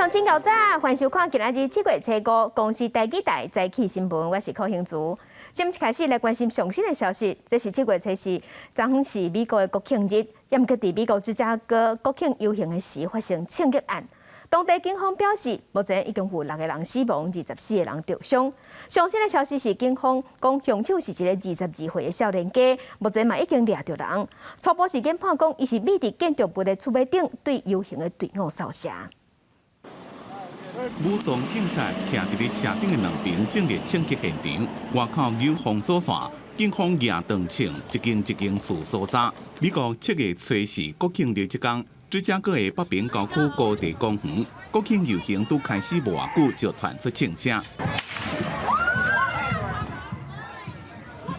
眾請較早，歡迎收看今仔日7月初五公視台語台早起新聞，我是柯興竹。先開始來關心上新的消息，這是7月初四，昨昏是美國的國慶日，毋過佇美國芝加哥國慶遊行的時發生槍擊案。當地警方表示，目前已經有六個人死亡，24個人著傷。上新的消息是，警方講兇手是一個22歲的少年家，目前嘛已經掠著人。初步時間判講，伊是匿佇建築物的厝尾頂，對遊行的隊伍掃射。武裝警察徛佇咧車頂的兩邊，進入槍擊現場，外口有封鎖線，警方舉長槍，一間一間厝搜查。美國7月初四國慶日這工，芝加哥的北邊郊區高地公園，國慶遊行拄開始無偌久，就傳出槍聲。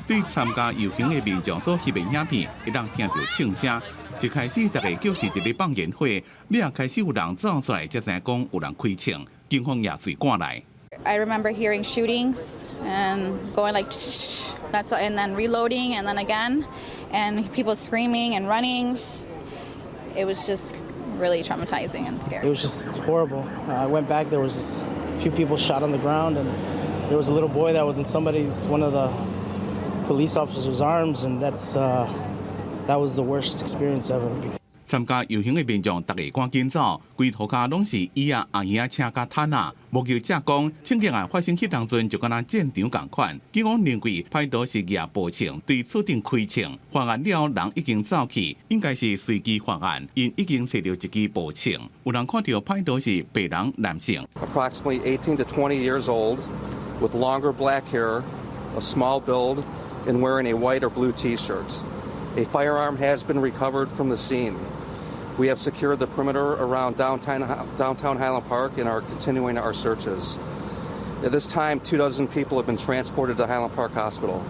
對參加遊行的民眾所翕的影片，會當聽著槍聲。一開始，大家就是佇咧放煙火，了後開始有人走出來，才知影講有人開槍，警方也隨趕來。 I remember hearing shootings and going like that's and then reloading and then again and people screaming and running. It was just really traumatizing and scary. It was just horrible. I went back. There was a few people shot on the ground, and there was a little boy that was in somebody's one of the police officers' arms, and that was the worst experience ever. 參加遊行的民眾，逐家趕緊走，規塗跤攏是椅仔、阿姨仔車佮毯仔。目擊者講，槍擊案發生彼當陣就敢若戰場仝款。警方認為歹徒是舉步槍對厝頂開槍，犯案了人已經走去，應該是隨機犯案，𪜶已經揣著一支步槍。有人看著歹徒是白人男性。 Approximately 18 to 20 years old, with longer black hair, a small build, and wearing a white or blue T-shirt. A firearm has been recovered from the scene. We have secured the perimeter around downtown Highland Park and are continuing our searches. At this time, two dozen people have been transported to Highland Park Hospital.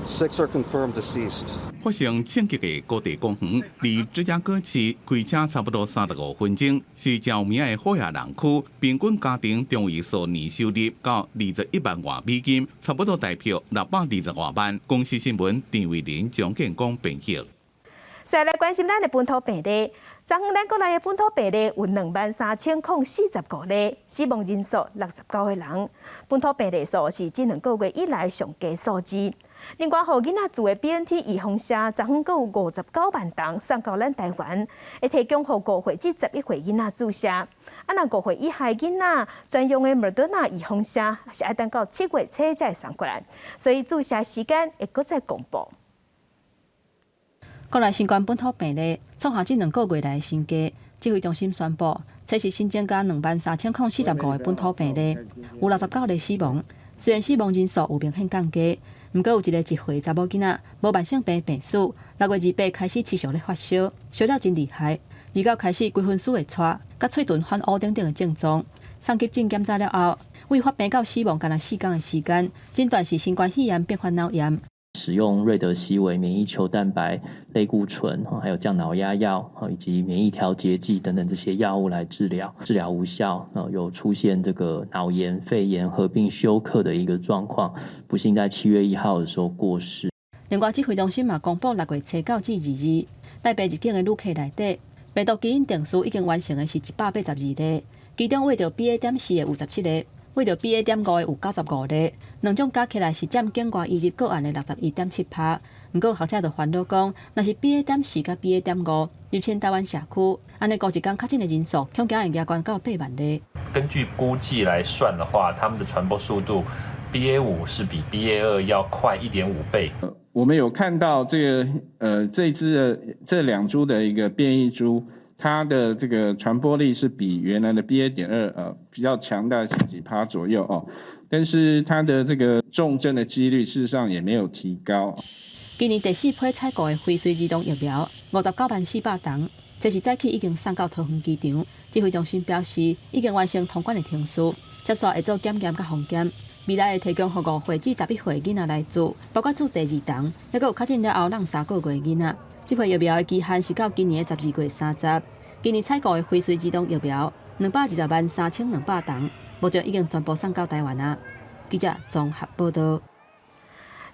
Six are confirmed deceased. 發生槍擊的高地公園，離芝加哥市開車差不多35分鐘，是誠有名的好額人區。平均家庭中位數年收入到21萬外美金，差不多台票620外萬。公視新聞陳慧琳、張建光編譯。再來關心咱的本土病例，昨昏咱國內的本土病例有23,045例，死亡人數69個人。本土病例數是這兩個月以來上低數字。另外，予囡仔注的 BNT 預防射，昨昏閣有59萬筒送到咱台灣，會提供予5歲至11歲囡仔注射。啊，若5歲以下囡仔專用的莫德納預防射，是愛等到7月初才會送過來，所以注射時間會閣再公布。國內新冠本土病例創下這兩個月來的新低，指揮中心宣布，測試新增加23,045個本土病例，有69個死亡。雖然死亡人數有明顯降低，毋過有一個1歲查某囡仔無慢性病病史，6月28開始持續咧發燒，燒了真厲害，29開始規身軀會掣，佮喙唇泛烏等等的症狀。送急診檢查了後，為發病到死亡干焦四工的時間，診斷是新冠肺炎併發腦炎。使用瑞德西韋、免疫球蛋白、類固醇，還有降腦壓藥，以及免疫調節劑等等這些藥物來治療，治療無效，有出現這個腦炎、肺炎合併休克的一個狀況，不幸在7月1號的時候過世。另外，指揮中心嘛公布6月初九至22，台北入境的旅客內底，病毒基因定序已經完成的是182個，其中驗著 BA.4 的有17個，驗著 BA.5的有95例，兩種加起來是佔境外移入個案的61.7趴。毋過學者就煩惱講，若是 BA.4佮 BA.5入侵台灣社區，按呢估一工確診的人數，恐驚會加懸到8萬例。根據估計來算的話，他們的傳播速度 BA.5是比 BA.2要快1.5倍。我們有看到這個這支的這兩株的一個變異株，它的這個傳播力是比原來的 BA.2比較強大十幾趴左右哦，但是它的這個重症的幾率事實上也沒有提高。今年第四批採購的輝瑞兒童疫苗59萬400筒，這是早起已經送到桃園機場。指揮中心表示，已經完成通關的程序，接續會做檢驗佮封檢。未來會提供予5歲至11歲囡仔來注，包括注第二筒，抑閣有確診了後兩三個月的囡仔。這批疫苗的期限是到今年的12月30。今年採購的輝瑞兒童疫苗2,203,200筒，目前已經全部送到台灣啊。記者綜合報道。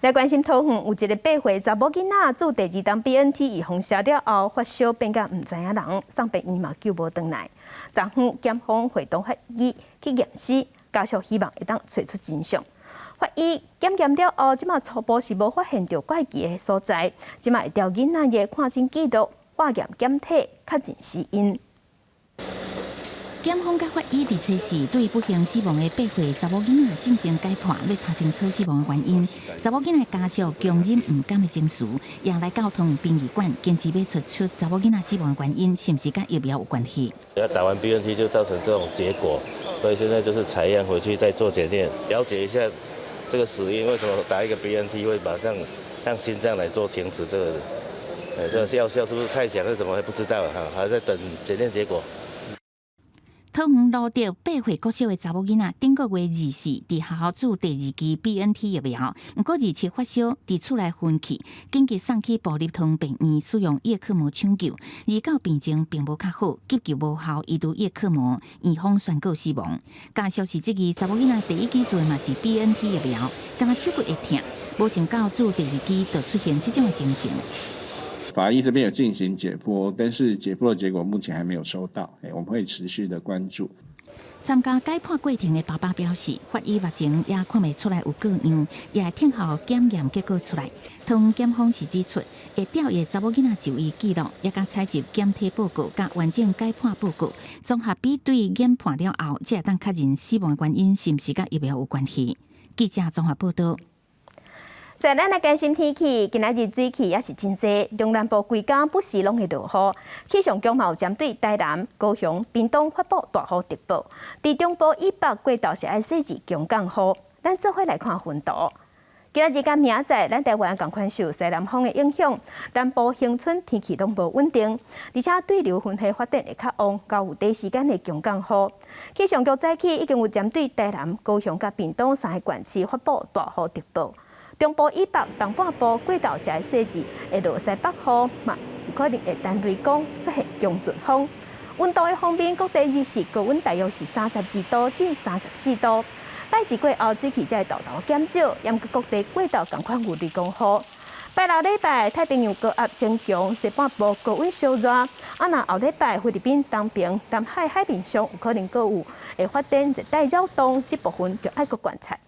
來關心桃園有一個8歲查某囡仔注第二針 BNT 預防射了後發燒變甲毋知影人，送病院嘛救無轉來。昨昏檢方會同法醫去驗屍，家屬希望會當揣出真相。法醫檢驗了後，這馬初步是無發現著怪奇的所在，這馬會調囡仔的看診記錄、化驗檢體，確認死因。檢方佮法醫佇初四對不幸死亡的8歲查某囡仔進行解剖，欲查清楚死亡的原因。查某囡仔家屬強忍毋甘的情緒，也來到桃園殯儀館，堅持欲揣出查某囡仔死亡的原因，是毋是佮疫苗有關係？要打完 BNT 就造成這種結果，所以現在就是採樣回去再做檢驗，了解一下這個死因，為什麼打一個 BNT 會馬上讓心臟來做停止？這個藥效是不是太強，還是怎麼還不知道哈，還在等檢驗結果。桃園蘆竹8歲國小的查某囡仔，頂個月24佇學校注第二劑 BNT 疫苗，毋過27發燒，佇厝內昏去，緊急送去部立桃園病院使用葉克膜搶救，29病情並無較好，急救無效，移除葉克膜，院方宣告死亡。家屬是質疑查某囡仔第一劑注的嘛是 BNT 疫苗，敢若手骨會疼，無想到注第二劑就出現這種的情形。法醫這邊有進行解剖，但是解剖的結果目前還沒有收到，我們會持續的關注。參加解剖過程的爸爸表示，法醫目前也看袂出來有過樣，也會等候檢驗結果出來。桃園檢方是指出，會調閱查某囡仔就醫記錄，也佮採集檢體報告、佮完整解剖報告，綜合比對研判了後，才會當確認死亡原因是毋是佮疫苗有關係。記者綜合報道。再咱來關心天氣，今仔日水汽也是真濟，中南部規工不時攏會落雨。氣象局嘛有針對台南、高雄、屏東發布大雨特報。佇中部以北過晝是愛細緻強降雨。咱做伙來看雲圖。今仔日佮明仔載，咱台灣仝款受西南風的影響，南部恆春天氣攏無穩定，而且對流雲系發展會較旺，較有短時間的強降雨。氣象局早起已經有針對台南、高雄佮屏東三个縣市發布大雨特報。中部以北、東半部過晝時會細緻會落西北雨，嘛有可能會單雷公出現強陣風。溫度的方面，各地日時高溫大約是32度至34度。拜四過後，水汽才會沓沓減少，毋過各地過晝仝款有雷公雨。拜六禮拜太平洋高壓增強，西半部高溫燒熱。啊，若後禮拜菲律賓東爿、南海海面上有可能閣有會發展熱帶擾動，這部分就愛閣觀察。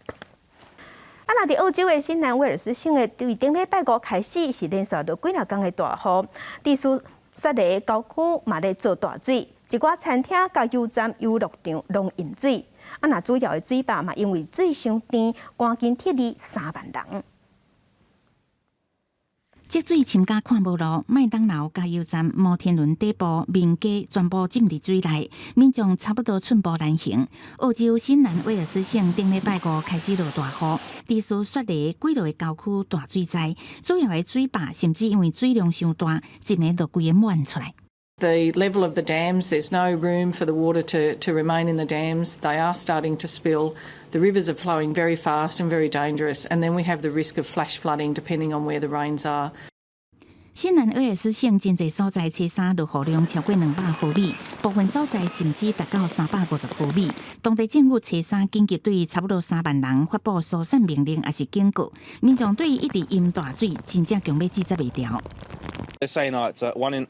啊，若佇澳洲的新南威爾斯省的對頂禮拜五開始是連續落幾若工的大雨，佇雪雪梨郊區嘛咧做大水，一寡餐廳佮油站、遊樂場攏淹水。啊，若主要的水壩嘛，因為水傷甜，趕緊撤離3萬人。積水深甲看無路，麥當勞加油站、摩天輪底部、民家全部浸佇水內，民眾差不多寸步難行。澳洲新南威爾斯省頂禮拜五開始落大雨，佇雪梨幾落個郊區大水災，主要的水壩甚至因為水量傷大，一暝就規个滿出來。 The level of the dams, there's no room for the water to remain in the dams. They are starting to spill. The rivers are flowing very fast and very dangerous. And then we have the risk of flash flooding depending on where the rains are. 新南威爾斯省真濟所在，初三落雨量超過200毫米，部分所在甚至達到350毫米。當地政府初三緊急對差不多3萬人發布疏散命令，抑是警告。民眾對一直淹大水，真正強欲接袂牢。 They're saying, oh, it's a one in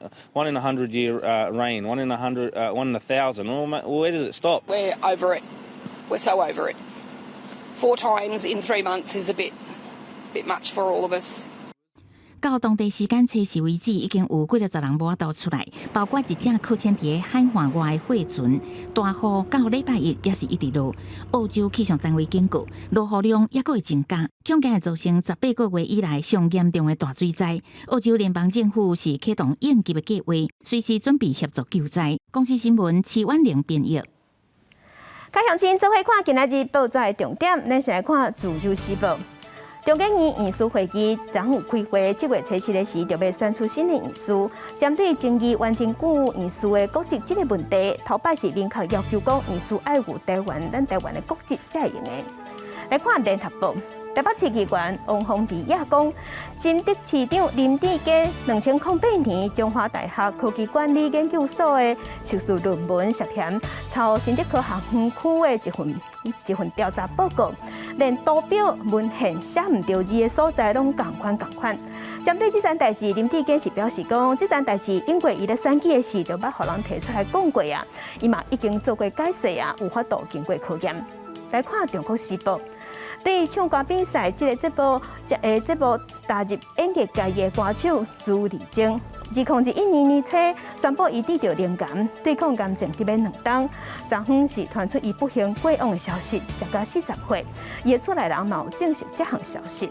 100 year rain, one in 100, one in 1,000. Well, where does it stop? We're over it. We're so over it. Four times in 3 months is a bit much for all of us. 到當地時間初四為止，已經有幾若十人無法度出來，包括一隻擱淺佇海岸外的貨船。大雨到禮拜一也是一直落。澳洲氣象單位警告，落雨量猶閣會增加，恐驚會造成18個月以來上嚴重的大水災。澳洲聯邦政府是啟動應急的計劃，隨時準備協助救災。公視新聞齊婉玲編譯。各鄉親做伙看今仔日報紙的重點，咱先來看《自由時報》。中研院院士會議昨昏有開會，7月初7的時就欲選出新的院士，針對爭議袁清久院士的國籍這個問題，頭擺是明確要求講院士愛有台灣，咱台灣的國籍才會用的。來看聯合報，台北市議員王宏威也講，新竹市長林智堅2008年中華大學科技管理研究所的碩士論文涉嫌抄新竹科學園區的一份調查報告，連圖表文獻寫毋著字的所在攏仝款仝款。針對這件代誌，林智堅是表示講，這件代誌因為伊咧選舉的時就捌予人提出來講過啊，伊嘛已經做過解釋啊，有法度經過考驗。來看《中國時報》對唱歌比賽這个節目，這節目踏入演藝界的歌手朱麗靜，2021年年初宣布伊得著靈癌，對抗癌症得欲2冬，昨昏是傳出伊不幸過往的消息，才到40歲，伊的厝內人嘛有證實這項消息。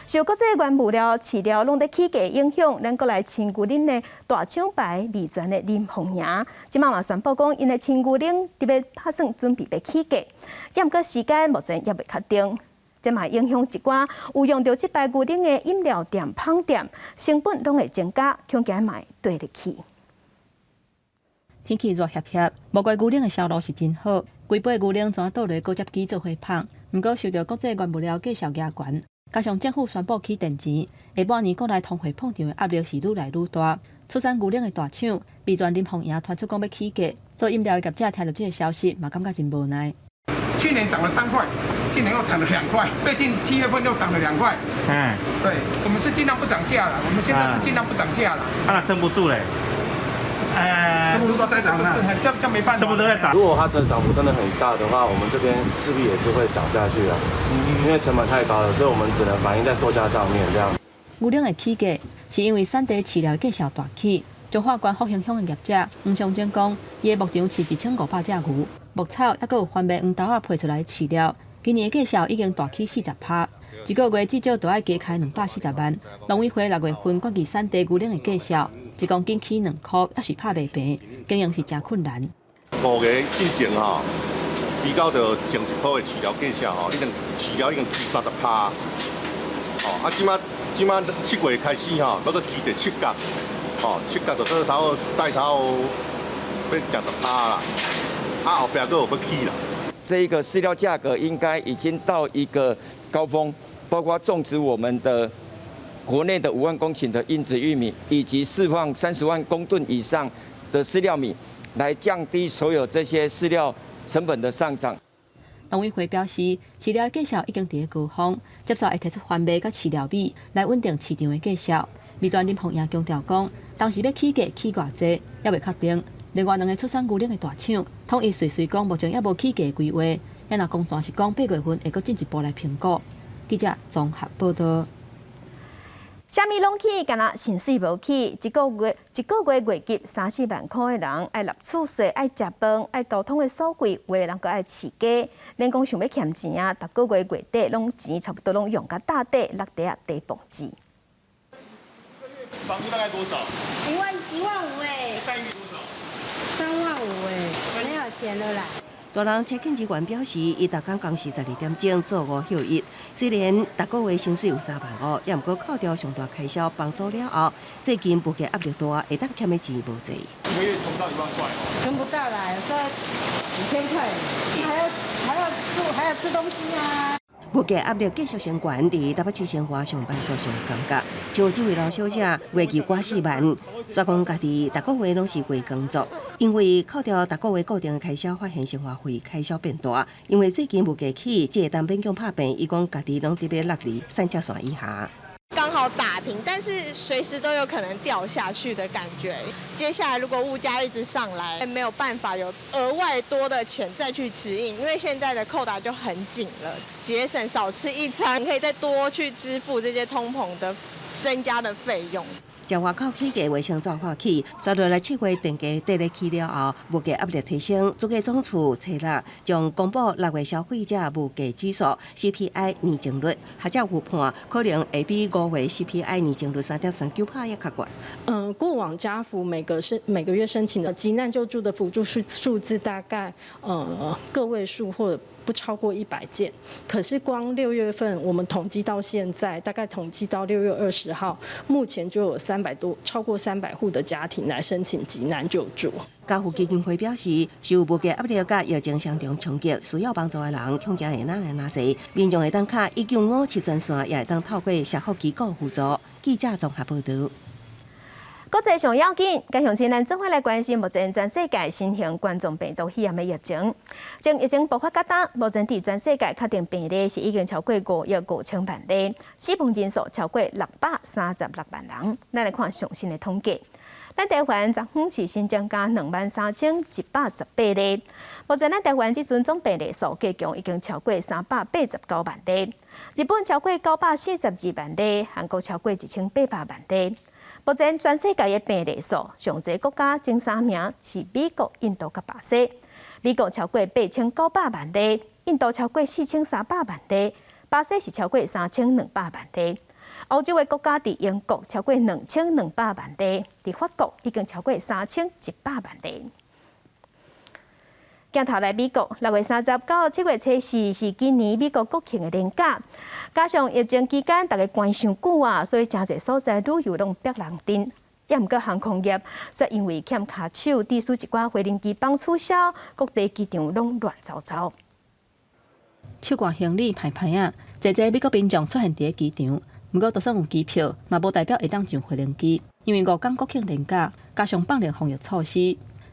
受國際原物料、飼料攏咧起價影響，咱國內深牛奶的大廠牌味全的林鳳營，這馬嘛宣布講，𪜶的深牛奶佇欲拍算準備欲起價，毋過時間目前猶未確定。這嘛影響一寡有用著這擺牛奶的飲料店、芳店，成本攏會增加，恐驚嘛會綴入去。天氣熱煋煋，無怪牛奶的銷路是真好，規杯牛奶全倒落果汁機做伙捧。毋過受著國際原物料價數加懸，加上政府宣布起電錢，下半年國內通貨膨脹的壓力是愈來愈大。出產牛奶的大廠味全林鳳營傳出講欲起價，做飲料的業者聽著這个消息，嘛感覺真無奈。去年漲了3塊，今年又漲了2塊，最近7月份又漲了2塊。對，我們是盡量不漲價了，我們現在是盡量不漲價了。啊，撐不住嘞。撐不住再漲了，這沒辦法。差不多在漲。如果它的漲幅真的很大的話，我們這邊勢必也是會漲下去啊，因為成本太高了，所以我們只能反映在售價上面這樣。牛奶的起價是因為產地飼料價數大起。彰化縣福興鄉的業者黃尚貞講，伊的牧場飼1500隻牛，牧草猶閣有番麥黃豆仔配出來的飼料，今年的價數已經大起40%，一個月至少都愛加開240萬。農委會6月份決議產地牛奶的價數，1公斤起2箍，猶是拍袂平，經營是誠困難。5月進前吼，比較著前一波的飼料價數吼，已經飼料已經起30%。哦，啊，這馬7月開始吼，閣閣起一7角，哦，7角就說差不多帶頭欲成10%啦，啊後壁閣有欲起啦。這一個飼料價格應該已經到一個高峰，包括種植我們的國內的5萬公頃的硬質玉米，以及釋放30萬公噸以上的飼料米，來降低所有這些飼料成本的上漲。農委會表示，飼料價數已經佇高峰，接續會提出番麥佮飼料米來穩定市場的價數。味全林鳳營強調講，當時欲起價起偌濟，猶未確定。另外兩个出產牛奶的大廠，統一隨隨講，目前猶無起價規劃。也若講全是講8月份會閣進一步來評估。記者綜合報導。啥物攏起，干焦薪水無起。一個月月給三四萬箍的人，愛納厝稅，愛食飯，愛交通的所費，有的人閣愛飼雞，免講想欲儉錢啊，逐個月月底攏錢差不多攏用甲貼底，落地啊底磅子。房租大概多少？1萬1萬5哎。待遇多少？3萬5哎，沒有錢了啦。大人車警職員表示，伊逐工工時12點鐘做5休1。雖然逐個月薪水有3萬5，也毋過扣掉上大開銷房租了後，最近物價壓力大，會當儉的錢無濟。一個月存不到1萬塊哦。存不到啦，有時候5000塊，還要住，還要吃東西啊。物價壓力繼續升懸，佇台北市生活上班族上感覺。像這位老小姐，月入掛4萬，煞講家己逐個月攏是月光族，因為扣掉逐個月固定的開銷，發現生活費開銷變大。因為最近物價起，這會當勉強拍平，伊講家己攏佇欲落佇三角線以下。剛好打平，但是隨時都有可能掉下去的感覺。接下來如果物價一直上來，沒有辦法有額外多的錢再去支應，因為現在的扣打就很緊了，節省少吃一餐，可以再多去支付這些通膨的增加的費用。食外口起價，衛生走發起，煞落來7月電價綴咧起了後，物價壓力提升。主計總處初六將公布6月消費者物價指數 CPI 年增率，學者預判可能會比5月 CPI 年增率3.39%猶較懸。過往家扶每個月申請的急難救助的輔助數字大概個位數或者不超過100件，可是光6月份我們統計到現在，大概統計到6月20號，目前就有300多，超過300戶的家庭來申請急難救助。家扶基金會表示，受物價壓力佮疫情雙重衝擊，需要幫助的人恐驚會愈來愈濟。民眾會當敲1957專線，也會當透過社福機構輔助。記者綜合報導。國際上要緊，佮鄉親咱做伙來關心目前全世界新型冠狀病毒肺炎的疫情。從疫情爆發到今，目前佇全世界確定病例是已經超過5億5千萬例，死亡人數超過636萬人。咱來看上新的統計。咱台灣昨昏是新增加23,118例，目前咱台灣這陣總病例數加強已經超過389萬例，日本超過942萬例，韓國超過1800萬例。目前全世界的病例數上濟國家前三名是美國、印度佮巴西。美國超過8900萬例，印度超過4300萬例，巴西是超過3200萬例。歐洲的國家佇英國超過2200萬例，佇法國已經超過3100萬例。鏡頭來美國，6月30到7月初四是今年美國國慶的連假，加上疫情期間逐家關傷久啊，所以誠濟所在旅遊攏逼人陣。也毋過航空業，卻因為欠跤手，致使一寡飛行機班取消，各地機場攏亂糟糟。手掛行李排排仔，濟濟美國民眾出現佇咧機場。毋過，就算有機票，嘛無代表會當上飛行機，因為五工國慶連假，加上放寬防疫措施，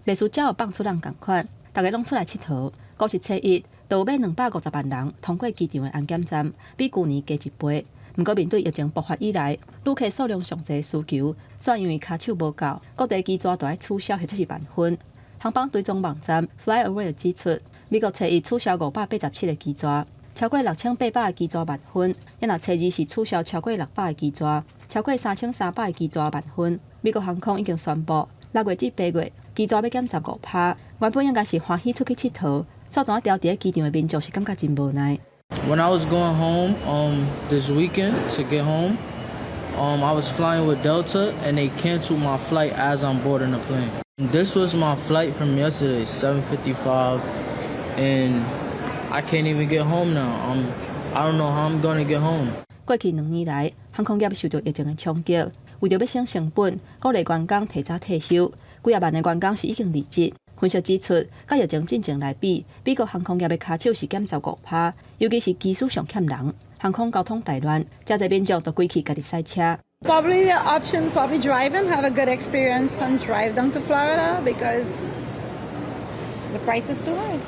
袂輸才有放出人仝款，逐家攏出來𨑨迌。五是初一，就有欲250萬人通過機場的安檢站，比舊年加一倍。毋過，面對疫情爆發以來，旅客數量上濟需求，煞因為跤手無夠，各地機座都愛取消或者是萬分。航班追蹤網站 FlightAware 指出，美國初一取消587個機座，超過6800個機座萬分。抑若初二是取消超過600個機座，超過3300個機座萬分。美國航空已經宣布，6月至8月機座欲減15%。原本應該是歡喜出去𨑨迌，煞怎牢佇咧機場的民眾是感覺真無奈。 When I was going home this weekend to get home, I was flying with Delta and they canceled my flight as I'm boarding the plane. This was my flight from yesterday, 7:55, and I can't even get home now. I don't know how I'm gonna get home. 過去2年來，航空業受著疫情的衝擊，為著欲省成本，鼓勵員工提早退休，幾仔萬的員工是已經離職。分析指出，佮疫情進前來比，美國航空業的跤手是減15%，尤其是機師上欠人。航空交通大亂，誠濟民眾都規氣家己駛車。 Probably the option, probably driving, have a good experience and drive down to Florida because the price is too high.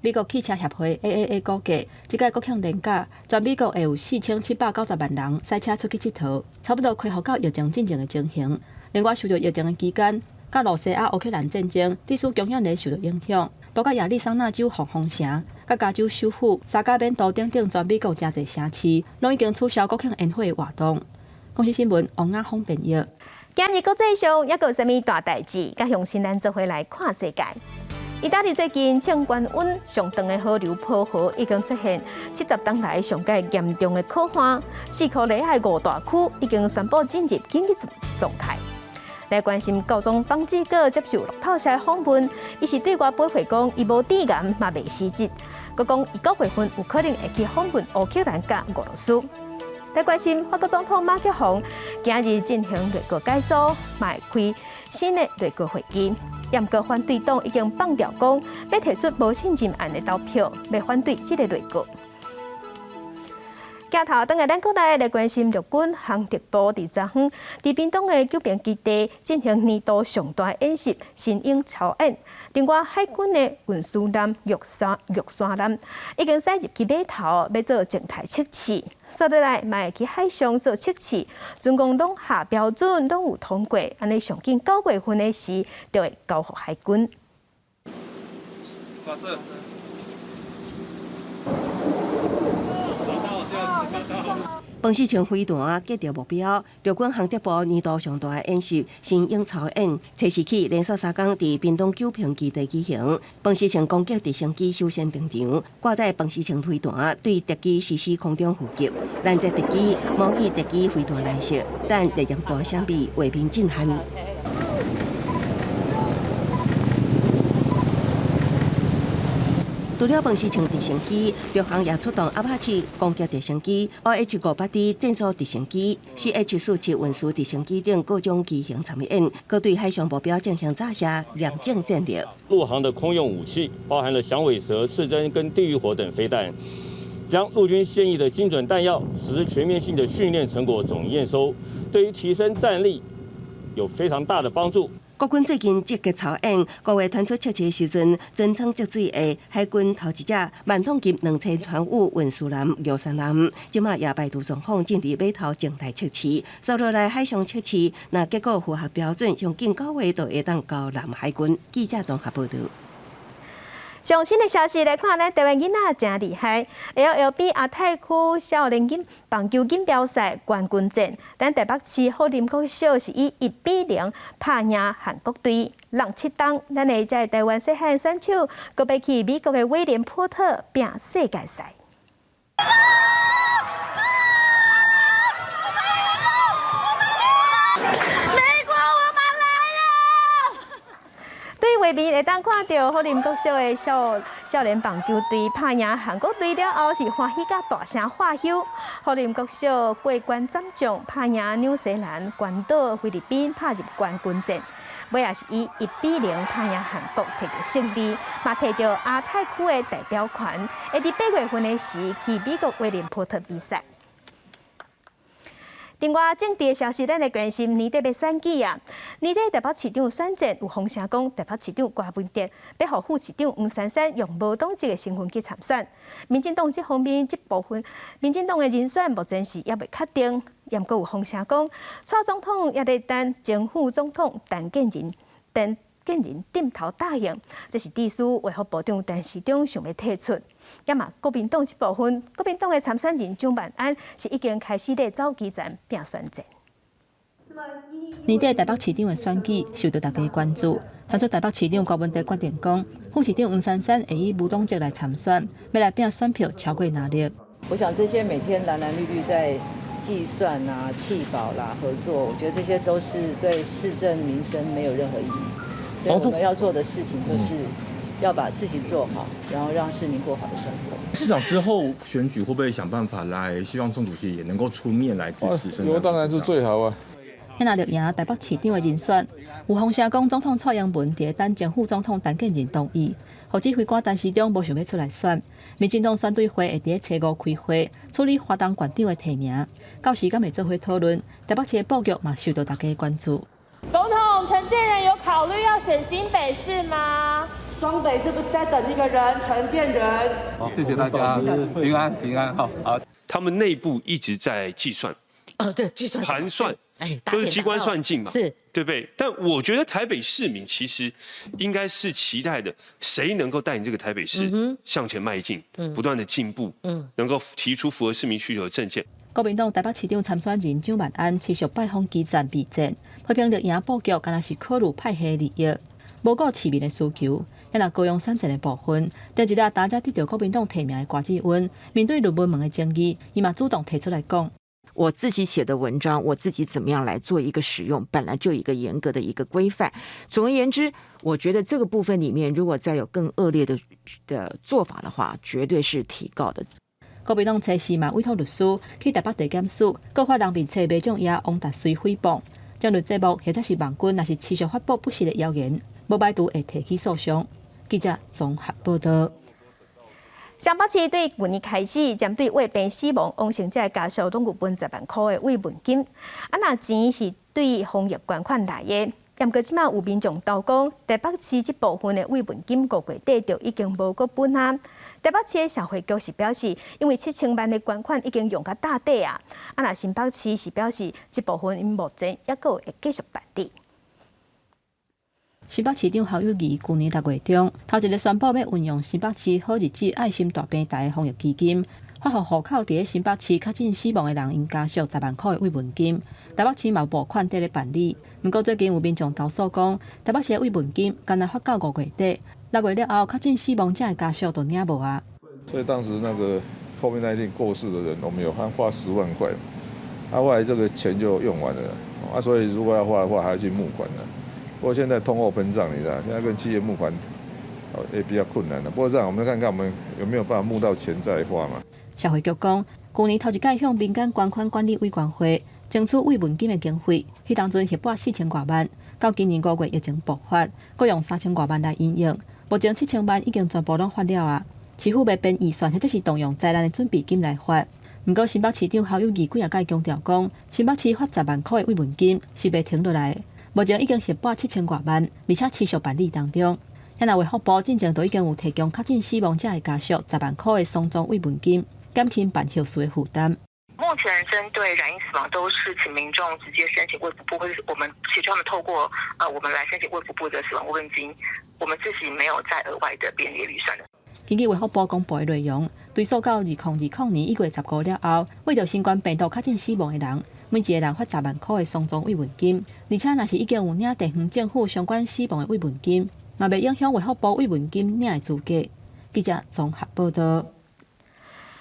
美國汽車協會 AAA 估計，這屆國慶連假，全美國會有4790萬人駛車出去𨑨迌，差不多恢復到疫情進前的情形。另外，受著疫情的期間，佮羅西亞、烏克蘭戰爭，致使供應鏈受著影響，包括亞利桑那州黃蜂城、佮加州首府薩卡門多等等，全美國誠濟城市，攏已經取消國慶煙火活動。公視新聞王亞峰編譯。今日國際上猶閣有啥物大代誌？佮鄉親咱做伙來看世界。意大利最近稱高溫上長的河流波河已經出現70冬來上蓋嚴重的洘旱，西西里的五大區已經宣布進入緊急狀態。來關心教宗方濟各接受路透社訪問，伊是對外表示講，伊無致癌嘛袂失職，閣講伊9月份有可能會去訪問烏克蘭佮俄羅斯。來關心法國總統馬克宏今日進行內閣改組，嘛會開新的內閣會議。毋過反對黨已經放調講，欲提出無信任案的投票，欲反對這个內閣。鏡頭轉來咱國內來關心陸軍航特部佇昨昏佇屏東的九平基地進行年度上大演習神鷹操演。另外，海軍的運輸艦玉山艦已經駛入去碼頭，欲做靜態測試。煞落來嘛會去海上做測試，準講攏合標準，攏有通過，按呢上緊9月份的時就會交予海軍。發射。飯四槍飛彈擊著目標，陸軍航特部年度上大演習神鷹操演，初四起連續3工佇屏東九坪基地舉行。飯四槍攻擊直升機首先登場，掛載飯四槍飛彈對敵機實施空中伏擊，攔截敵機，模擬敵機飛彈來襲，等烈焰大閃避，畫面震撼。除了飯四槍直升機，陸航也出動阿帕奇攻擊直升機、OH-58D 戰術直升機、CH-47運輸直升機等各種機型參演，閣對海上目標進行炸射，驗證戰力。陸航的空用武器包含了響尾蛇、刺針跟地獄火等飛彈，將陸軍現役的精準彈藥實施全面性的訓練成果總驗收，對於提升戰力、有非常大的幫助。國軍最近積極操演，五月傳出測試時陣，船艙積水的海軍頭一隻萬桶級2000船五運輸艦玉山艦，這馬也排除狀況進入碼頭靜態測試，接落來海上測試，若結果符合標準，上緊9月就會當交南海軍。記者綜合報導。上新的消息來看，咱台灣囡仔誠厲害，LLB 亞太區少年錦棒球錦標賽冠軍戰，咱台北市虎林國小是以1比0拍贏韓國隊，六七檔，咱的這台灣細漢選手，閣欲去美國的威廉波特拼世界賽。美國，我們來了！對畫面會當看著虎林國小的少年棒球隊拍贏韓國隊了後，是歡喜甲大聲喝唏。虎林國小過關斬將，拍贏紐西蘭、關島、菲律賓，拍入冠軍戰。尾也是以1比0拍贏韓國，摕著勝利，嘛摕著亞太區的代表權，會佇8月份的時去美國威廉波特比賽。另外，政治的消息，咱來關心年底欲選舉啊。年底台北市長選戰有風聲講，台北市長柯文哲欲予副市長黃珊珊用無黨籍的身份去參選。民進黨這方面這部分，民進黨的人選目前是猶未確定。毋過有風聲講，蔡總統猶咧等前副總統陳建仁，陳建仁點頭答應，這是致書衛福部長陳時中想欲退出。也嘛，國民黨這部分，國民黨的參選人蔣萬安是已經開始咧走基層拼選戰。年底台北市長的選舉受到大家關注，傳出台北市長柯文哲決定講，副市長黃珊珊會以無黨籍來參選，欲來拼選票超過藍綠。我想這些每天藍藍綠綠在計算啊、棄保啦、合作，我覺得這些都是對市政民生沒有任何意義。所以我們要做的事情就是要把事情做好，然後讓市民過好的生活。市長之後選舉會不會想辦法來希望鍾主席也能夠出面來支持？我當然是最好啊。若綠贏台北市長的人選，有風聲講總統蔡英文佇等前副總統陳建仁同意，予指揮官陳時中無想欲出來選。民進黨選對會會佇初五開會處理花東縣長的提名，到時敢會做伙討論。台北市的布局嘛受到大家關注。總統陳建仁有考慮要選新北市嗎？雙北是不是在等一個人？陳建仁。好，謝謝大家，平安平安，好好。他們內部一直在計算，哦，對，計算盤算，哎，都是機關算盡嘛，是，對不對？但我覺得台北市民其實應該是期待的，誰能夠帶領這個台北市向前邁進，不斷的進步，能夠提出符合市民需求的政見。國民黨台北市長參選人蔣萬安持續拜訪基層備戰，批評綠營布局敢若是考慮派系利益，無顧市民的需求。若高雄選戰的部分，頂一日大家得著國民黨提名的郭志溫，面對論文門的爭議，伊嘛主動提出來講。我自己寫的文章，我自己怎麼樣來做一個使用，本來就有一個嚴格的一個規範。總而言之，我覺得這個部分裡面，如果再有更惡劣的做法的話，絕對是提告的。國民黨初時嘛委託律師去台北地檢署告發人面冊馬將爺王達隨誹謗，政論節目或者是網軍，若是持續發布不實的謠言，無排除會提起訴訟。記者綜合報道。雙北市對舊年開始，針對胃病死亡往生者家屬，攏有分10萬箍的慰問金。啊，若錢是對防疫捐款來的。毋過這馬有民眾投講，台北市這部分的慰問金5月底就已經無閣分啊。台北市的社會局是表示，因為7000萬的捐款已經用甲貼底啊。啊，若新北市是表示，這部分𪜶目前猶閣會繼續辦理。新北市長侯友宜舊年6月中，頭一个宣布欲運用新北市好日子愛心大平台的防疫基金，發予戶口佇咧新北市確診死亡的人𪜶家屬10萬箍的慰問金。台北市嘛有撥款佇咧辦理，毋過最近有民眾投訴講，台北市的慰問金干焦發到5月底，6月了後確診死亡者的家屬就領無啊。所以當時那個 COVID-19 過世的人，我們有發10萬塊，啊，後來這個錢就用完了，啊，所以如果要發的話，還要去募款了。不過現在通貨膨脹，你知道，現在跟企業募款也比較困難了。不過這樣，我們看看我們有沒有辦法募到錢再發嘛。社會局講，舊年頭一擺向民間捐款管理委員會爭取慰問金的經費，彼當陣核撥4000外萬，到今年5月疫情爆發，閣用3000外萬來因應，目前7000萬已經全部攏發了啊。市府欲編預算，或者是動用災難的準備金來發。毋過新北市長侯友宜幾仔擺強調講，新北市發10萬箍的慰問金是袂停落來的。目前已經核撥七千外萬，而且持續辦理當中。遐若衛福部進前就已經有提供確診死亡者的家屬10萬箍的喪葬慰問金，減輕辦後事的負擔。目前針對染疫死亡，都是請民眾直接申請衛福部，或者是我們協助他們透過我們來申請衛福部的死亡慰問金，我們自己沒有再額外的編列預算的。根據衛福部公布的內容，追溯到2020年1月15了後，為著新冠病毒確診死亡的人，每一个人發10萬箍的喪葬慰問金，而且若是已經有領地方政府相關死亡的慰問金，嘛袂影響衛福部慰問金領的資格。記者綜合報道。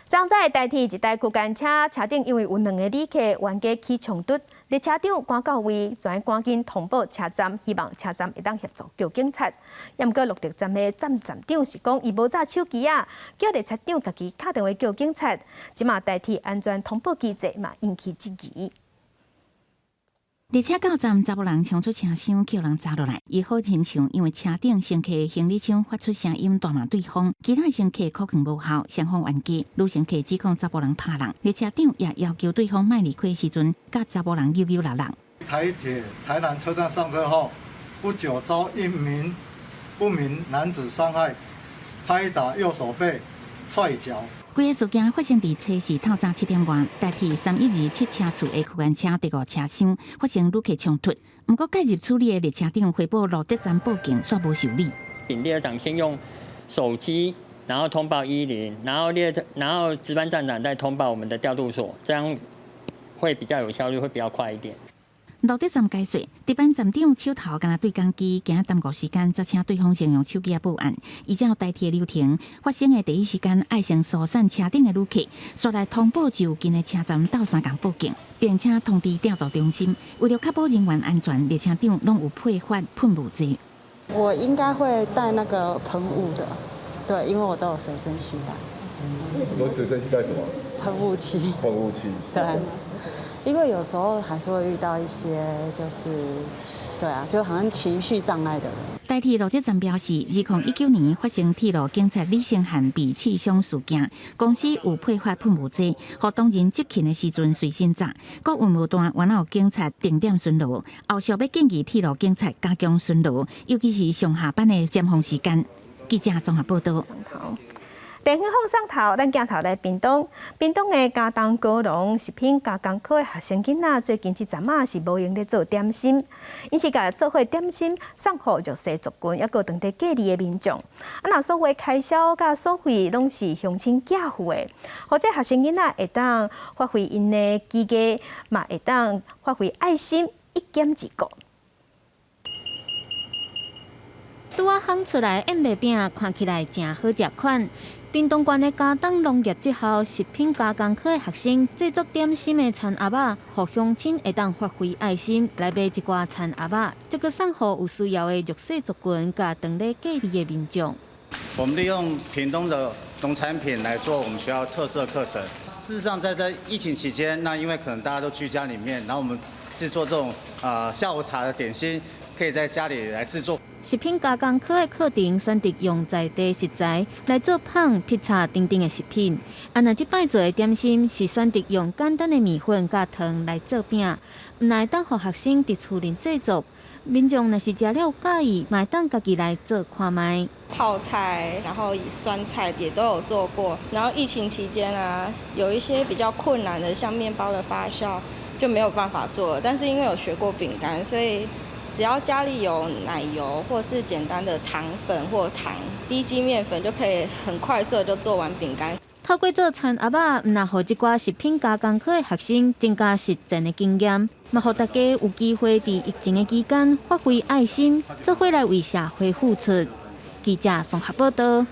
昨昏台鐵一台區間車車頂因為有兩个旅客冤家起衝突，列車長趕到位，就趕緊通報車站，希望車站會當協助叫警察。毋過鹿特站的站站長是講，伊無揸手機仔，叫列車長家己敲電話叫警察。這馬台鐵安全通報機制嘛引起質疑。列車到站，查埔人衝出車廂，予人砸落來。伊好親像因為車頂乘客行李箱發出聲音，大罵對方。其他乘客可能無效，雙方冤家。女乘客指控查埔人拍人，列車長也要求對方莫離開時陣，佮查埔人扭扭搦搦。台鐵台南車站上車後，不久遭一名不明男子傷害，拍打右手背、踹腳。規个事件發生佇初四透早7點外，台鐵3127車次的區間車第五車廂發生旅客衝突。毋過介入處理的列車長回報蘆竹站報警，煞無受理。請列車長先用手機，然後通報110，然後值班站長再通報我們的調度所，這樣會比較有效率，會比較快一點。蘆竹站解釋，值班站長手頭敢若對講機，驚耽誤時間，才請對方先用手機仔報案。依照台鐵流程，發生的第一時間愛先疏散車頂的旅客，煞來通報就近的車站鬥相共報警，並且通知調度中心。為了確保人員安全，列車長攏有配發噴霧劑。我應該會帶那個噴霧的，對，因為我都有隨身攜帶。你說隨身攜帶什麼？噴霧器。噴霧器。對。因為有時候還是會遇到一些，就是，對啊，就好像情緒障礙的人。台鐵蘆竹站表示，2019年發生鐵路警察李承翰被刺傷事件，公司有配發噴霧劑，予當人執勤的時陣隨身紮。各運務段原來有警察定點巡邏，後續欲建議鐵路警察加強巡邏，尤其是上下班的尖峰時間。記者綜合報道。電影放送頭，咱鏡頭來屏東，屏東的佳冬高農食品加工科的學生囡仔，最近這陣仔是無閒咧做點心，𪜶是共做伙點心送予弱勢族群，抑閣當地隔離的民眾。啊，若所有開銷佮所費攏是鄉親寄付的，予這學生囡仔會當發揮𪜶的技藝，嘛會當發揮愛心，一兼二顧。拄仔烘出來燕麥餅，看起來誠好食款。屏東縣的佳冬農業職校食品加工科的學生製作點心的田盒仔，予鄉親會當發揮愛心來買一寡田盒仔，這閣送予有需要的弱勢族群佮當咧隔離的民眾。我們利用屏東的農產品來做我們學校特色課程。事實上，在這疫情期間，那因為可能大家都居家裡面，然後我們製作這種下午茶的點心，可以在家裡來製作。食品加工科的課程選擇用在地食材來做麭、披薩等等的食品。啊，若這擺做的點心是選擇用簡單的麵粉佮糖來做餅，毋但會當予學生佇厝裡製作，民眾若是食了有佮意，嘛會當家己來做看覓。泡菜，然後酸菜也都有做過。然後疫情期間啊，有一些比較困難的，像麵包的發酵就沒有辦法做。但是因為有學過餅乾，所以只要家裡有奶油或是簡單的糖粉或糖、低筋麵粉，就可以很快速就做完餅乾。透過做田盒仔，毋但予這寡食品加工科的學生增加實戰的經驗，嘛予大家有機會佇疫情的期間發揮愛心，做伙來為社會付出。記者綜合報道。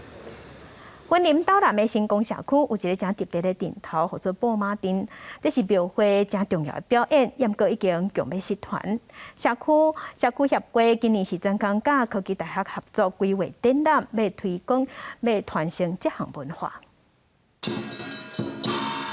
雲林斗南的成功社區有一个誠特別的陣頭，號做布馬陣，這是廟會誠重要的表演，毋過已經強欲失傳。社區協會今年是專工佮科技大學合作規劃展覽，欲推廣、欲傳承這項文化。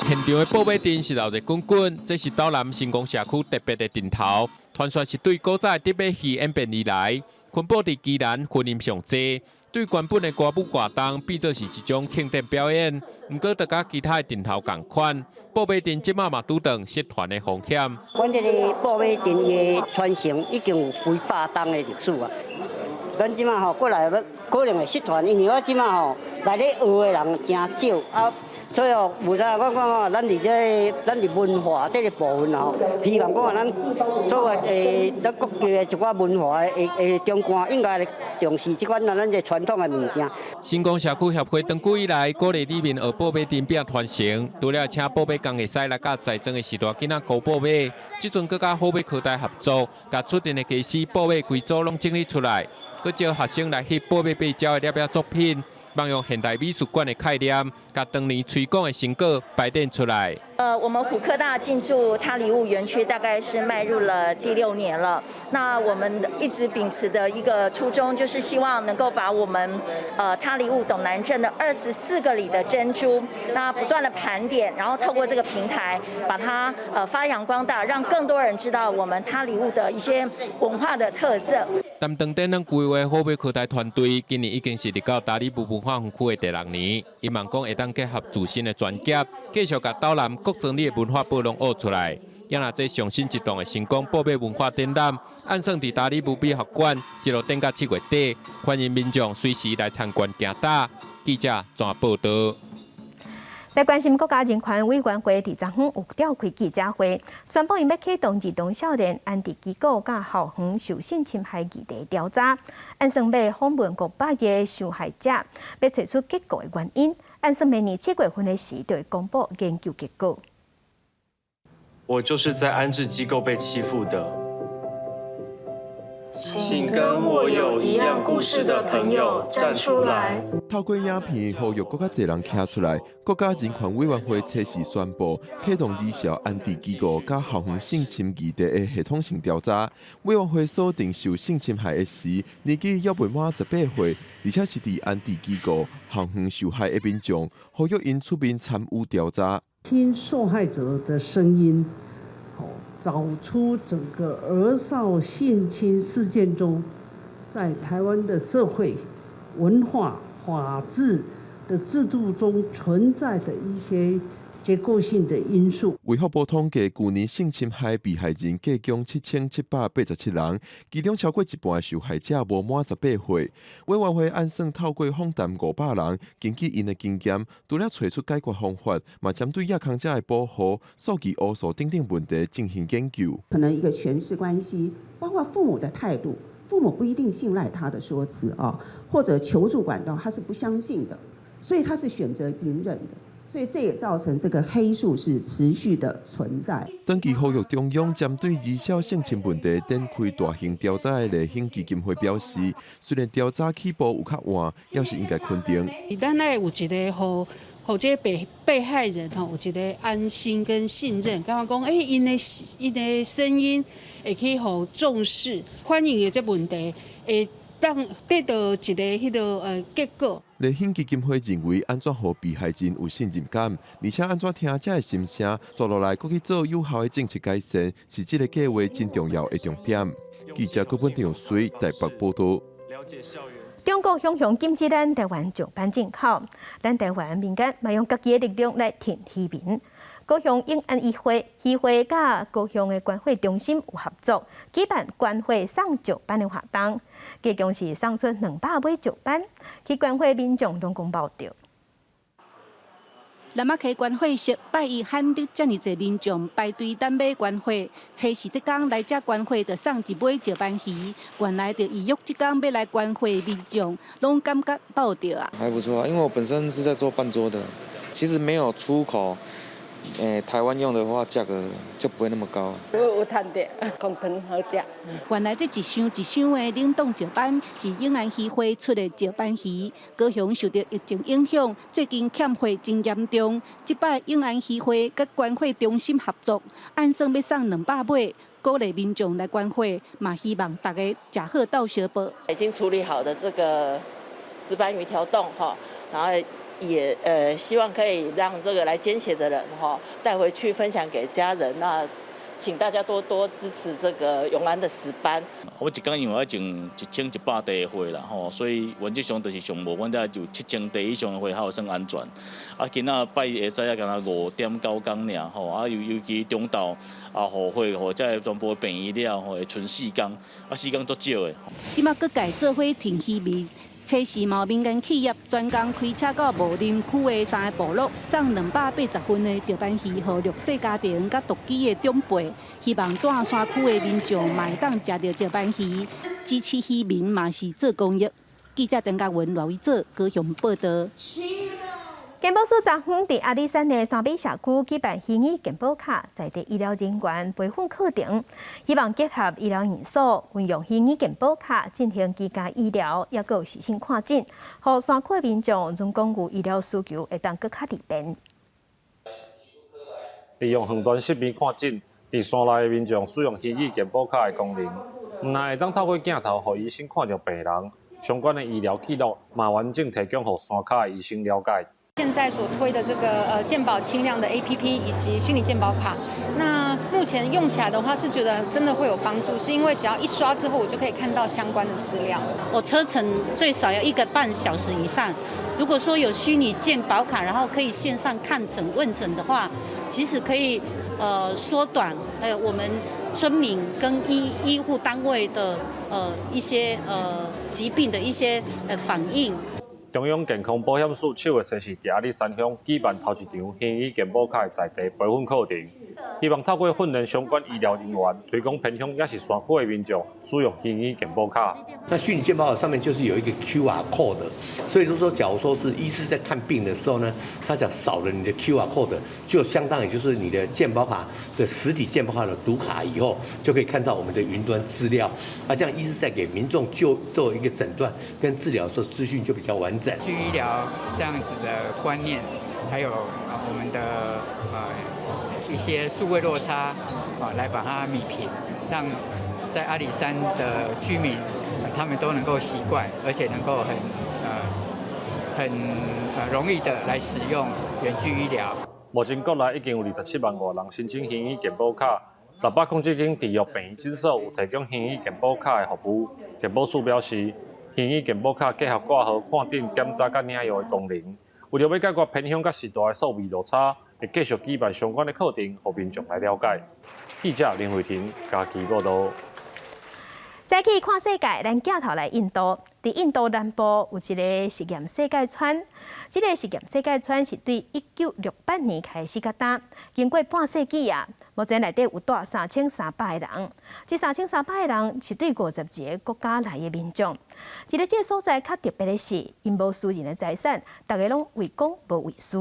現場的布馬陣是鬧熱滾滾，這是斗南成功社區特別的陣頭，傳說是對古早的竹馬戲演變而來，分布佇宜蘭、雲林上濟。對原本的歌舞活動變做是一種慶典表演，毋過就佮其他的陣頭仝款，布馬陣這馬嘛拄著失傳的風險。阮這个布馬陣的傳承已經有幾百冬的歷史啊。阮這馬吼過來欲可能會失傳，因為我這馬吼來咧學的人誠少啊。所以哦，有啥我講哦，咱佇這個，咱佇文化這個部分吼，希望講啊，咱作為咱國家的一寡文化的長官，應該重視這款啊，咱這傳統的物件。成功社區協會長久以來鼓勵里民學布馬陣餅傳承，除了請布馬工藝師來佮在莊的時代囡仔教布馬，這陣閣佮好馬科大合作，共出陣的家私布馬規組攏整理出來，閣招學生來翕布馬爬鳥的攝影作品。望用現代美術館的概念，共當年推廣的成果排展出來。我們虎科大進駐他里霧園區，大概是邁入了第六年了。那我們一直秉持的一個初衷，就是希望能夠把我們他里霧斗南鎮的24個里的珍珠，那不斷的盤點，然後透過這個平台，把它發揚光大，讓更多人知道我們他里霧的一些文化的特色。擔當展覽規劃好馬科大團隊，今年已經是入到大里霧文化園區的第六年。希望講會當結合自身的專業，繼續共斗南各莊里的文化寶攏挖出來。也若這上新一檔的成功布馬文化展覽，按算佇大里霧美學館一路展到7月底，歡迎民眾隨時來參觀行搭。記者綜合報導。來關心國家人權委員會佇昨昏有召開記者會，宣布𪜶欲啟動兒童少年安置機構佮校園受性侵害議題調查，按算欲訪問500個受害者，欲揣出結構的原因。按算明年7月份的時，就會公布研究結果。我就是在安置機構被欺負的。請跟我有一樣故事的朋友站出來。透過影片呼籲閣較濟人徛出來。國家人權委員會初四宣布啟動兒少安置機構佮校園性侵議題的系統性調查。委員會鎖定受性侵害的時年紀猶未滿18歲，而且是佇安置機構校園受害的民眾，呼籲𪜶出面參與調查。聽受害者的聲音。找出整個兒少性侵事件中，在台灣的社會、文化、法治的制度中存在的一些結構性的因素。衛福部統計，舊年性侵害被害人計共7787人，其中超過一半的受害者無滿18歲。委員會按算透過訪談500人，根據𪜶的經驗，除了揣出解決方法，嘛針對亞康者的保護、數據烏數等等問題進行研究。可能一個權勢關係，包括父母的態度，父母不一定信賴他的說辭啊，或者求助管道他是不相信的，所以他是選擇隱忍的。所以這也造成這個黑數是持續的存在。長期呼籲中央針對兒少性侵問題展開大型調查的麗興基金會表示，雖然調查起步有較晚，猶是應該肯定。咱愛有一個予予這個被害人吼有一個安心跟信任，感覺講，欸，𪜶的聲音會去予重視，反映的這問題會當得到一個彼個結果。麗興基金會認為，按怎予被害人有信任感，而且按怎聽這的心聲，紲落來閣去做有效的政策改善，是這個計劃真重要的重點。記者郭本長水台北報導。中國強行禁止咱台灣石斑進口，咱台灣民間嘛用家己的力量來挺漁民。高雄永安漁會、漁會佮高雄的觀貨中心有合作，舉辦觀貨送石斑的活動，計共是送出200尾石斑，去觀貨民眾攏講飽著。南仔溪觀貨室拜一罕得遮爾濟民眾排隊等買觀貨，初四這工來遮觀貨就送一尾石斑魚。原來就預約這工欲來觀貨民眾，攏感覺飽著啊。還不錯啊，因為我本身是在做辦桌的，其實沒有出口。台灣用的話，價格就不會那麼高。有有趁著，講湯好食。原來這一箱一箱的冷凍石斑是永安漁會出的石斑魚。高雄受著疫情影響，最近欠貨真嚴重。這擺永安漁會佮觀貨中心合作，按算欲送200尾，鼓勵民眾來觀貨，嘛希望大家食好鬥相報。已經處理好的這個石斑魚條凍哈，然後。也希望可以讓這個來捐血的人哈帶回去分享給家人，那請大家多多支持這個永安的石斑。我一工因為愛種1100袋的貨啦，吼，所以原則上就是上無，阮遮就7000袋以上的貨較有算安全。啊，今仔拜一下早啊，敢若5點9工爾，吼，啊尤其中晝啊，雨火吼，這全部病醫了吼，會賰四工，啊四工足少的。這馬各界做伙挺漁民，初時嘛民間企業專工開車到無林區的三个部落，送280份的石斑魚予弱勢家庭佮獨居的長輩，希望蹛山區的民眾嘛會當食著石斑魚，支持漁民嘛是做公益。記者鄧家文、羅偉哲高雄報道。健保署昨昏佇阿里山的山尾社區舉辦虛擬健保卡在地醫療人員培訓課程，希望結合醫療元素，運用虛擬健保卡進行居家醫療，抑閣有視訊看診，予山區的民眾若講有醫療需求，會當閣較利便。利用遠端視頻看診，佇山內的民眾使用虛擬健保卡的功能，毋但會當透過鏡頭予醫生看著病人，相關的醫療記錄嘛完整提供予山跤的醫生了解。現在所推的這個健保輕量的 APP 以及虛擬健保卡，那目前用起來的話是覺得真的會有幫助，是因為只要一刷之後，我就可以看到相關的資料。我車程最少要1個半小時以上，如果說有虛擬健保卡，然後可以線上看診問診的話，其實可以縮短我們村民跟醫護單位的一些疾病的一些反應。中央健康保險署七月初四佇阿里山鄉舉辦頭一場虛擬健保卡的在地培訓課程，希望透過訓練相關醫療人員，推廣偏鄉抑是山區的民眾使用虛擬健保卡。那虛擬健保卡上面就是有一個 QR code，所以就說，假如說是醫師在看病的時候呢，他只要掃了你的 QR code，就相當於就是你的健保卡的實體健保卡的讀卡以後，就可以看到我們的雲端資料。啊，這樣醫師在給民眾就做一個診斷跟治療的時候，資訊就比較完整。去醫療這樣子的觀念，還有我們的一些數位落差啊，來把它弭平，讓在阿里山的居民，他們都能夠習慣，而且能夠很容易的來使用遠距醫療。目前國內已經有27萬外人申請虛擬健保卡，607間預約病院診所有提供虛擬健保卡的服務。健保署表示，虛擬健保卡結合掛號、看診、檢查佮領藥的功能，為著欲解決偏鄉佮時代的數位落差，會繼續舉辦相關的課程，予民眾來了解。記者林慧婷嘉義報道。再去看世界，咱鏡頭來印度。佇印度南部有一个實驗世界村，這个實驗世界村是對1968年開始到今，經過半世紀啊，目前內底有蹛3300個人。這3300個人是對52个國家來的民眾。佇咧這个所在較特別的是，𪜶無私人的財產，逐家攏為公無為私。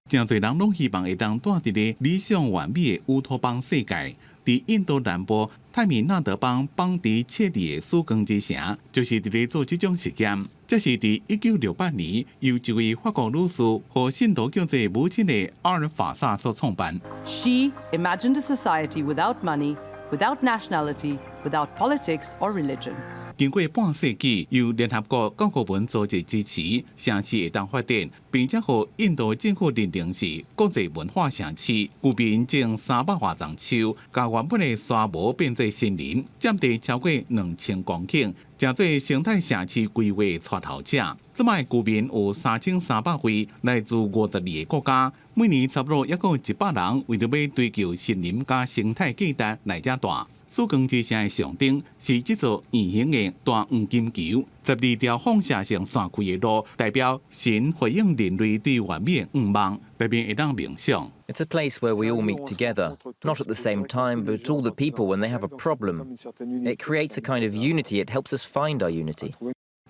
誠濟人攏希望會當蹛佇咧理想完美的烏托邦世界。佇印度南部泰米納德邦邦迪切里的曙光之城，就是佇咧做這種實驗。這是佇1968年由一位法國女士予信徒叫做母親的阿爾法薩所創辦。 She imagined a society without money, without nationality, without politics or religion. 經過半世紀，由聯合國教科文組織支持，城市會當發展，並且予印度政府認定是國際文化城市。居民種300外叢樹，共原本的沙漠變做森林，佔地超過2000公頃，成做生態城市規劃帶頭者。這擺居民有3300位，來自52個國家，每年差不多抑閣有100人為著欲追求森林佮生態價值來遮蹛。曙光之城的象徵是這座圓形的大黃金球，12條放射線散開的路，代表神回應人類對完美的願望，內面會當冥想。 It's a place where we all meet together, not at the same time, but all the people when they have a problem. It creates a kind of unity. It helps us find our unity.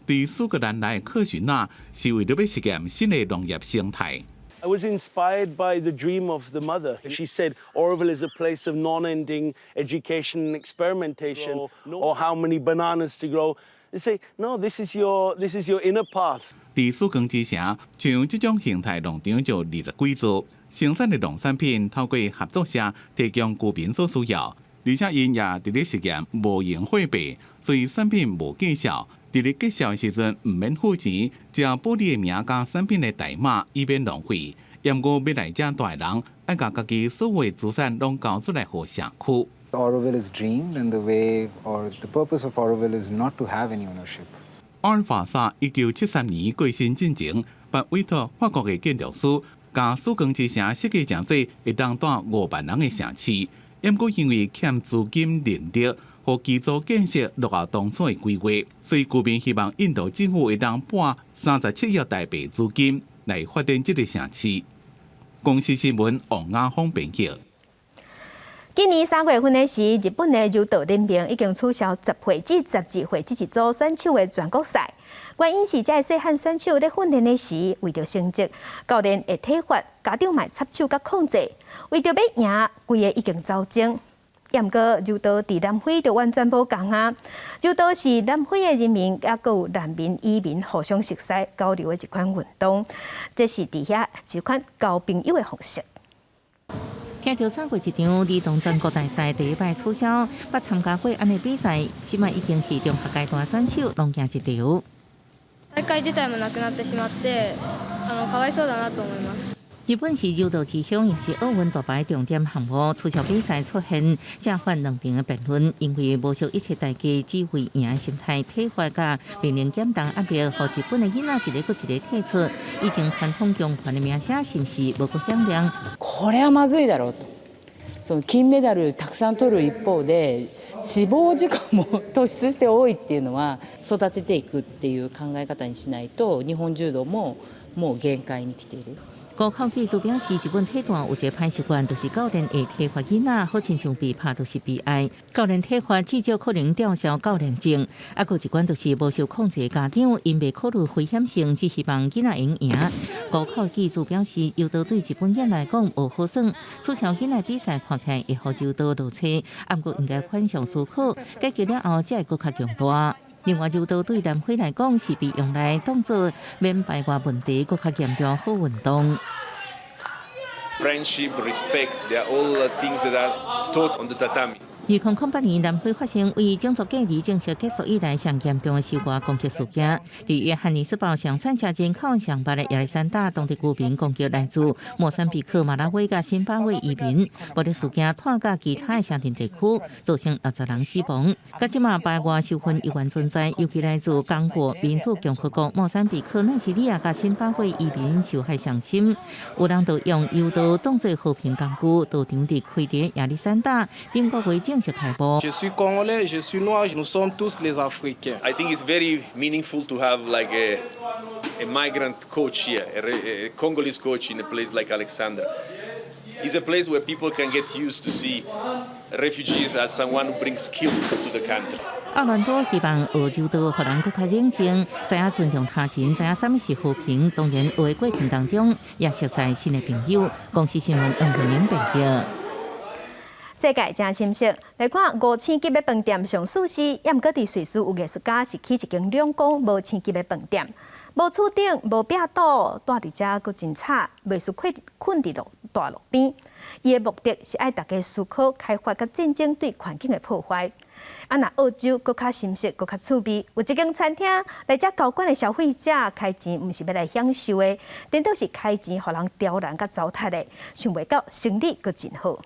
對蘇格蘭來的科學納是為著欲實驗新的農業生態。 I was inspired by the dream of the mother. She said Auroville is a place of non-ending education and experimentation, or how many bananas to grow. They say, no, this is your inner path. 佇曙光之城，像這種形態農場就20幾座，生產的農產品透過合作社提供居民所需要，而且𪜶也佇咧實驗無用貨幣，所以產品無價數。佇咧結賬的時陣毋免付錢，只要報你的名佮產品的代碼，以免浪費。毋過欲來遮住的人，愛共家己所有資產攏交出來予社區。 Auroville is dreamed and the way or the purpose of Auroville is not to have any ownership. 阿爾法薩1973年過身進前，捌委託法國的建築師，共曙光之城設計成做會當住5萬人的城市。毋過因為欠資金人力予基礎建設落後當初的規劃，所以居民希望印度政府會當撥37億台幣資金來發展這个城市。公視新聞王亞峰編輯。今年3月份的時，日本的柔道聯盟已經取消10歲至12歲這一組選手的全國賽。原因是這个細漢選手咧訓練的時，為著成績，教練會體罰，家長嘛插手佮控制，為著欲贏，規个已經走鐘。毋過柔道佇南非就完全無仝啊！柔道是南非的人民，猶閣有難民、移民互相熟似交流的一款運動。這是佇遐一款交朋友的方式。聽著3月一場兒童全國大賽第一擺取消，捌參加過按呢比賽，這擺已經是中學階段選手攏行一場。大会自体もなくなってしまって、かわいそうだなと思います。日本是柔道之鄉，也是奧運奪牌重點項目。取消比賽出現正反兩邊的辯論，因為無惜一切代價，只為贏的心態，體罰佮面臨減重壓力，予日本的囡仔一个閣一个退出。以前傳統強權的名聲是毋是無閣響亮？これはまずいだろうと。その金メダルたくさん取る一方で死亡事故も突出して多いっていうのは育てていくっていう考え方にしないと日本柔道ももう限界に来ている。高考記者表示，日本體壇有一个歹習慣，就是教練會體罰囡仔，好親像被拍就是悲哀。教練體罰至少可能吊銷教練證。啊，閣一款就是無受控制的家長，𪜶袂考慮危險性，只希望囡仔會贏。高考記者表示，柔道對日本人來講無好耍，取消囡仔比賽看起來會予柔道落車，毋過應該反向思考，解決了後才會閣較強大。另外，柔道對南非來講是被用來當做免排外問題閣較嚴重好運動。 Friendship, respect, they are all things that are taught on the tatami. 2008年，南非發生為種族隔離政策結束以來上嚴重的獸外攻擊事件。佇約翰尼斯堡上散車人口上捌的亞歷山大，當地居民攻擊來自莫桑比克、馬拉維佮辛巴威移民，暴力事件拖到其他的城鎮地區，造成60人死亡。到這馬排外仇恨依然存在，尤其來自剛果民主共和國、莫桑比克、奈及利亞佮辛巴威移民受害上深。有人就用柔道當作和平工具，道場佇開佇亞歷山大，頂個月正式開幕。 Je suis congolais, je suis noir, nous sommes tous les Africains. I think it's very meaningful to have like a migrant coach here, a Congolese coach in a place like Alexandra. It's a place where people can get used to see refugees as someone who brings skills to the country. 奧蘭多希望學柔道，予人閣較冷靜，知影尊重他人，知影啥物是和平。當然，學的過程當中，也熟似新的朋友。公視新聞黃慧玲報道。世界真心色，來看五星級的飯店上舒適，猶毋過佇瑞士有藝術家是起一間兩棟無星級的飯店，無厝頂，無壁堵，蹛佇遮閣真吵，袂輸困睏佇路大路邊。伊的目的是愛大家思考開發佮戰爭對環境的破壞。啊，若澳洲閣較心色，閣較趣味，有一間餐廳來遮高管的消費者開錢，毋是欲來享受的，顛倒是開錢予人刁難佮糟蹋的，想袂到生理閣真好。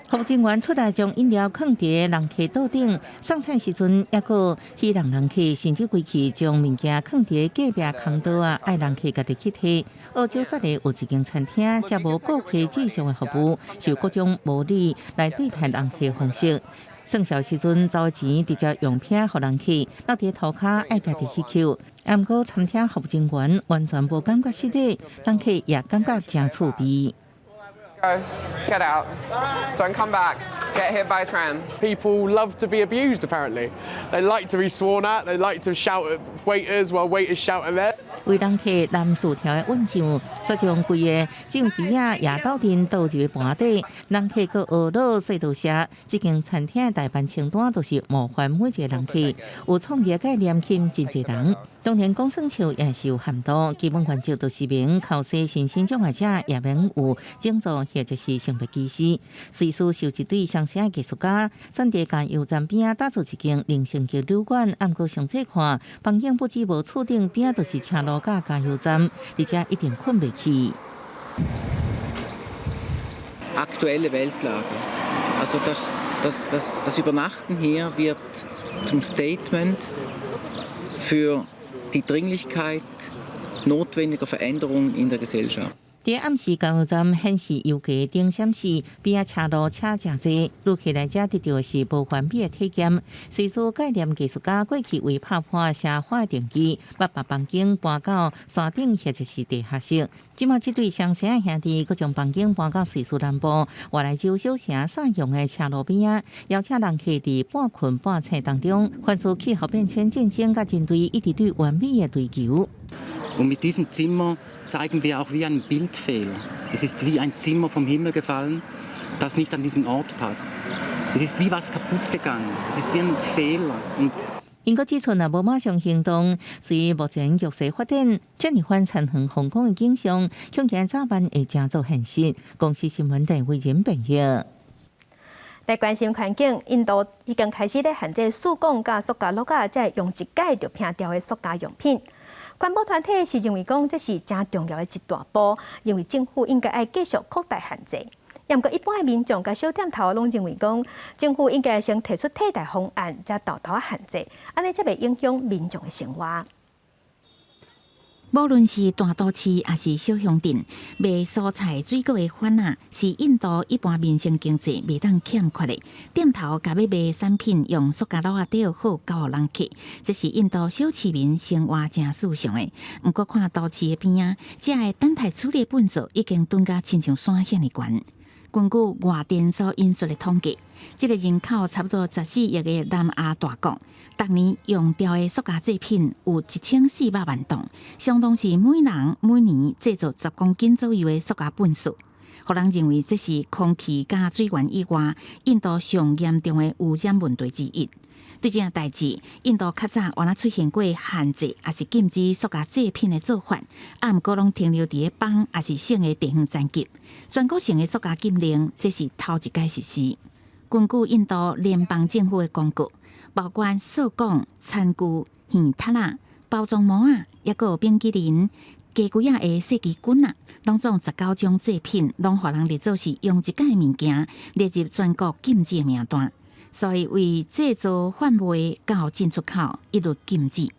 服務人員出來將飲料囥佇人客桌頂，送餐時陣猶閣戲弄人客，甚至規氣將物件囥佇隔壁空桌仔，愛人客家己去提。澳洲雪梨有一間餐廳，遮無顧客至上的服務，受各種無禮來對待人客方式。算數時陣，找錢直接用拚予人客，落佇塗跤愛家己去抾。毋過餐廳服務人員完全無感覺失禮，人客也感覺誠趣味。 Go, get out. Don't come back. Get hit by a tram. People love to be abused, apparently. They like to be sworn at, they like to shout at waiters while waiters shout at them. 為人客淋薯條的運醬，煞將規个醬匙仔也鬥陣倒入盤底，人客閣噁魯說多謝。這間餐廳的待辦清單都是冒犯每一个人客，有創意概念吸引真濟人。當然，講算笑也是有限度，基本原則就是免考試身心障礙者，也免有種族或者是性別歧視。瑞士受一對雙生藝術家選佇加油站邊仔打造一間零星級旅館，毋過詳細看，房間不止無厝頂邊仔，就是車路佮加油站，佇遮一定睏袂去。 Aktuelle Weltlage. Also das Übernachten hier wird zum Statement für die Dringlichkeit notwendiger Veränderungen in der Gesellschaft. 佇暗時加油站顯示油價頂閃示，邊仔車路車誠濟，旅客來遮得著的是無完美的體驗。隨著概念藝術家過去為拍破寫畫定義，捌把房間搬到山頂或者是地下室。這馬這對雙生兄弟，閣將房間搬到瑞士南部外來州小城薩陽的車路邊仔，邀請人客佇半睏半醒當中，反思氣候變遷、戰爭佮人類一直對完美的追求。 Und mit diesem Zimmer zeigen wir auch wie einen Bildfehler. Es ist wie ein Zimmer vom Himmel gefallen, das nicht an diesen Ort passt. Es ist wie was kaputt gegangen. Es ist wie ein Fehler. Und 英國指出，若無馬上行動，隨目前局勢發展，遮爾反殘衡皇宮的景象，恐驚早晚會成做現實。公視新聞台為人編譯。來關心環境，印度已經開始咧限制塑鋼佮塑膠粿仔，這用一擺就摒掉的塑膠用品。環保團體是認為講，這是誠重要的一大步，認為政府應該愛繼續擴大限制。毋過一般的民眾佮小店頭攏認為講，政府應該先提出替代方案，才沓沓仔限制，按呢才袂影響民眾的生活。無論是大都市抑是小鄉鎮，賣蔬菜水果的販仔，是印度一般民生經濟袂當欠缺的。店頭共欲賣產品用塑膠簍仔袋好交予人客，這是印度小市民生活誠時尚的。毋過看都市的邊仔，遮的等待處理糞埽已經囤甲親像山遐爾懸。根據外電所引述的統計，這個人口差不多14億的南亞大國，逐年用掉的塑膠製品有1400萬噸，相當是每人每年製造10公斤左右的塑膠糞埽。予人認為這是空氣佮水源以外，印度上嚴重的污染問題之一。對這項代誌，印度較早原來出現過限制抑是禁止塑膠製品的做法，啊，毋過攏停留佇咧邦抑是省的地方層級。全國性的塑膠禁令，這是頭一擺實施。根據印度聯邦政府的公告，包括塑鋼、餐具、耳塔仔、包裝膜仔，抑閣有冰淇淋、雞胿仔的細支棍仔，攏總19種製品，攏予人列做是用一擺物件，列入全國禁止的名單。所以，為製造、販賣到進出口，一律禁止。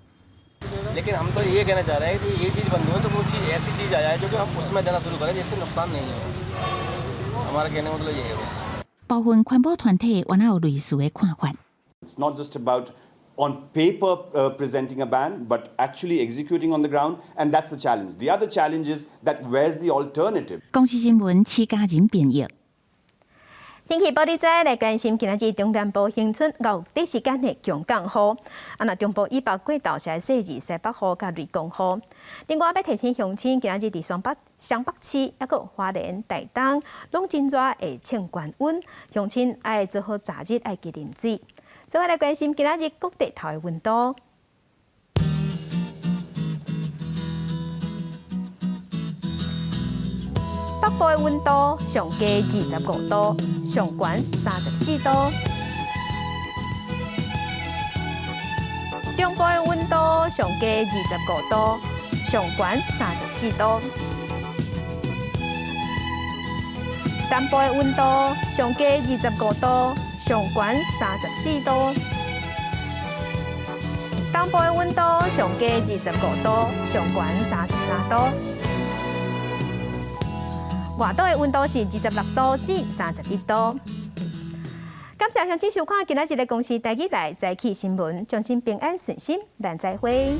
लेकिन हम तो ये कहना चाह रहे हैं कि ये चीज़ बंद हो तो वो चीज़ ऐसी चीज़ आ जाए जो कि हम उसमें देना शुरू करें जिससे नुकसान नहीं हो। हमारा कहने का मतलब ये है बस। 部分環保團體原來有類似的看法。 It's not just about on paper presenting a ban, but actually executing on the ground, and that's the challenge. The other challenge is that where's the alternative? 公視新聞，施嘉仁編譯。天氣報你知，來關心今仔日中南部恆春有短時間的強降雨，啊，若中部以北過晝是細至西北雨佮雷公雨。另外，欲提醒鄉親，今仔日佇雙北、雙北市，抑閣花蓮、台東，攏真熱，會衝懸溫，鄉親愛做好早日愛記啉水。再來關心今仔日各地頭的溫度。北部的溫度上低25度，上懸34度。中部的溫度上低25度，上懸34度。南部的溫度上低25度，上懸34度。東部的溫度上低25度，上懸33度。外島的溫度是26度至31度。感謝鄉親收看今仔日的公視台語台早起新聞，祝恁平安順心，咱再會。